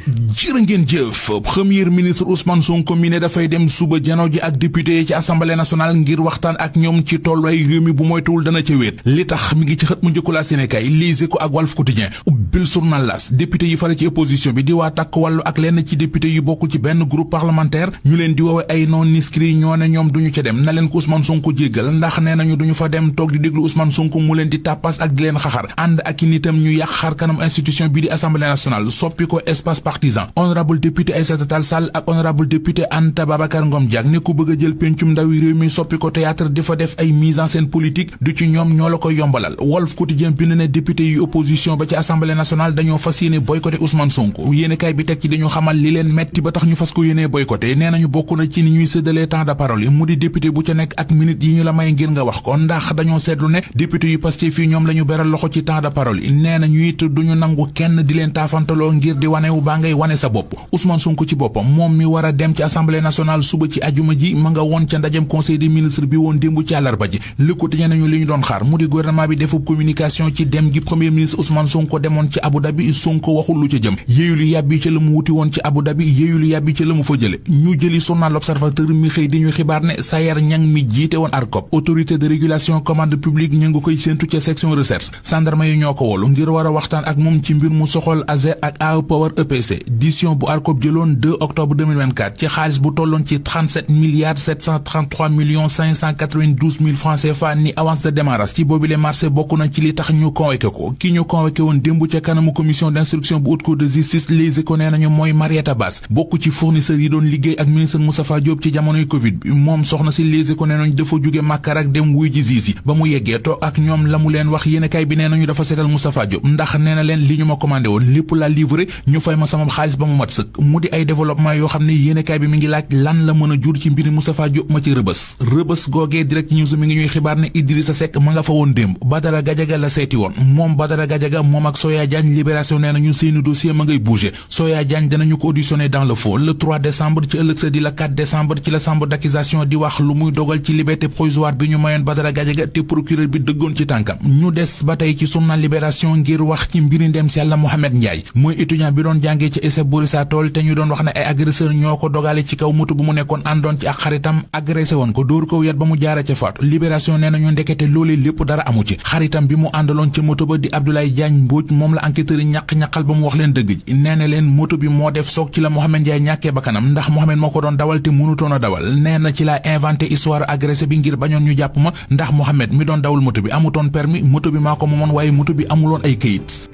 jërë ngeen jëf premier ministre Ousmane Sonko mi ne dafay dem suba janoo ji ak député yi ci assemblée nationale ngir waxtaan ak ñoom ci tolluwaay réew mi bu moytuwul dana ca wéet li tax mi ngi ci xët mu njëkku la Sénégal Les Échos ak Walf Quotidien ubbil journal L'As député yi fare ci opposition bi di waa Takk Wallu ak lenn ci député yu bokkul ci benn groupe parlementaire ñu leen di woowe ay non inscrits ñoo ne ñoom duñu ca dem na leen ko Ousmane Sonko jéggal ndax nee nañu duñu fa dem toog di déglu Ousmane Sonko mu leen di tàppas ak di leen xaxar ànd ak i nitam ñu yàq xar kanam institution bi di assemblée nationale soppi ko espace partisan. Honorable député Aïssata Tall Sall ak honorable député Anta Babacar Ngom Diack ne ku bëgg a jël pencum ndawi réew mi soppi ko théâtre di fa def ay mise en scène politique du ci ñoom ñoo la koy yombalal. Walf Quotidien bind ne député yu opposition ba ci assemblée nationale dañoo fas yéene boycotté Ousmane Sonko yéenekaay bi teg ci dañu xamal li leen metti ba tax ñu fas ko yéene boycotté nee nañu bokk na ci ni ñuy séddalee temps de parole yi mu di député bu ca nekk ak minute yi ñu la may ngir nga wax ko ndax dañoo seetlu ne député yu Pastef fii ñoom la ñu beral loxo ci temps de parole yi nee nañu it duñu nangu kenn di leen taafantaloo ngir di wanewu baa ngay wane sa bopp. Ousmane Sonko ci boppam moom mi war a dem ci assemblée nationale suba ci ajuma ji ma nga woon ca ndajem conseil des ministres bi woon démb ci àllarba ji Le Quotidien nañu li ñu doon xaar mu di gouvernement bi defub communication ci dem gi premier ministre Ousmane Sonko demoon ci Abu Dhabi Sonko waxul lu ca jëm yéeyulu yàbbi ca la mu wuti woon ci Abu Dhabi yéeyulu yàbbi ca la mu fa jële ñu jëli journal L'Observateur mi xëy di ñu xibaar ne Sayer Niang mi jiite woon ARCOP autorité de régulation commande publique ñu ngi koy séentu ca section recherche gendarme yi ñoo ko wolu ngir war a waxtaan ak moom ci mbir mu soxol ASER ak AE Power EPC décision bu ARCOP jëloon 2 octobre 2024 ci xaalis bu tolloon ci 37 milliards 733 millions 592 mille francs CFA ni avance de démarrage ci boobile marché bokk na ci li tax ñu convoqué ko ki ñu convoqué woon démb ca kanamu commission d'instruction bu haute cour de justice Les Échos nee nañu mooy Marieta Bass bokk ci fournisseurs yi doon liggéey ak ministre Moustapha Diop ci jamonoy Covid bi moom soxna si Les Échos nee nañu dafa jóge Màkka ak dem wuy ji ziis yi ba mu yeggee toog ak ñoom la mu leen wax yéenekaay bi nee nañu dafa seetal Moustapha Diop ndax nee na leen li ñu ma commandé woon lépp la livré ñu fay ma sama xaalis ba mu mat sëkk mu di ay développement yoo xam ne yéenekaay bi mi ngi laaj lan la mën a jur ci mbiri Moustapha Diop ma ci rëbës googee direct news mi ngi ñuy xibaar ne Idrissa Seck ma nga fa woon démb Badara Gadiaga la seeti woon moom Badara Gadiaga moom ak Soya Diagne libération nee nañu seeni dossier ma ngay bouger Soya Diagne danañu ko auditionné dans le faux le 3 décembre ci ëllëg sa di la 4 décembre ci la chambre d'accusation di wax lu muy dogal ci liberté provisoire bi ñu mayoon Badara Gadiaga te procureur bi dëggoon ci tànkam ñu des ba tey ci journal libération ngir wax ci mbiri ndem si Yàlla Mohamed Ndiaye mooy étudiant bi doon jàngee ci ISEP bu Richard Toll te ñu doon wax ne ay agresseur ñoo ko dogale ci kaw moto bu mu nekkoon àndoon ci ak xaritam agressé woon ko dóor ko yat ba mu jaara ca faatu libération nee nañu ndekete loolee lépp dara amu ci xaritam bi mu àndaloon ca moto ba di Abdoulaye Diagne Mbodj moom la enquêteur yi ñaq-ñaqal ba mu wax leen dëgg ji nee na leen moto bi moo def soog ci la Mohamed Ndiaye ñàkkee bakkanam ndax Mohamed moo ko doon dawal te mënutoon a dawal nee na ci la inventé histoire agressé bi ngir bañoon ñu jàpp ma ndax Mohamed mi doon dawal moto bi amutoon permis moto bi maa ko moomoon waaye moto bi amuloon ay këyit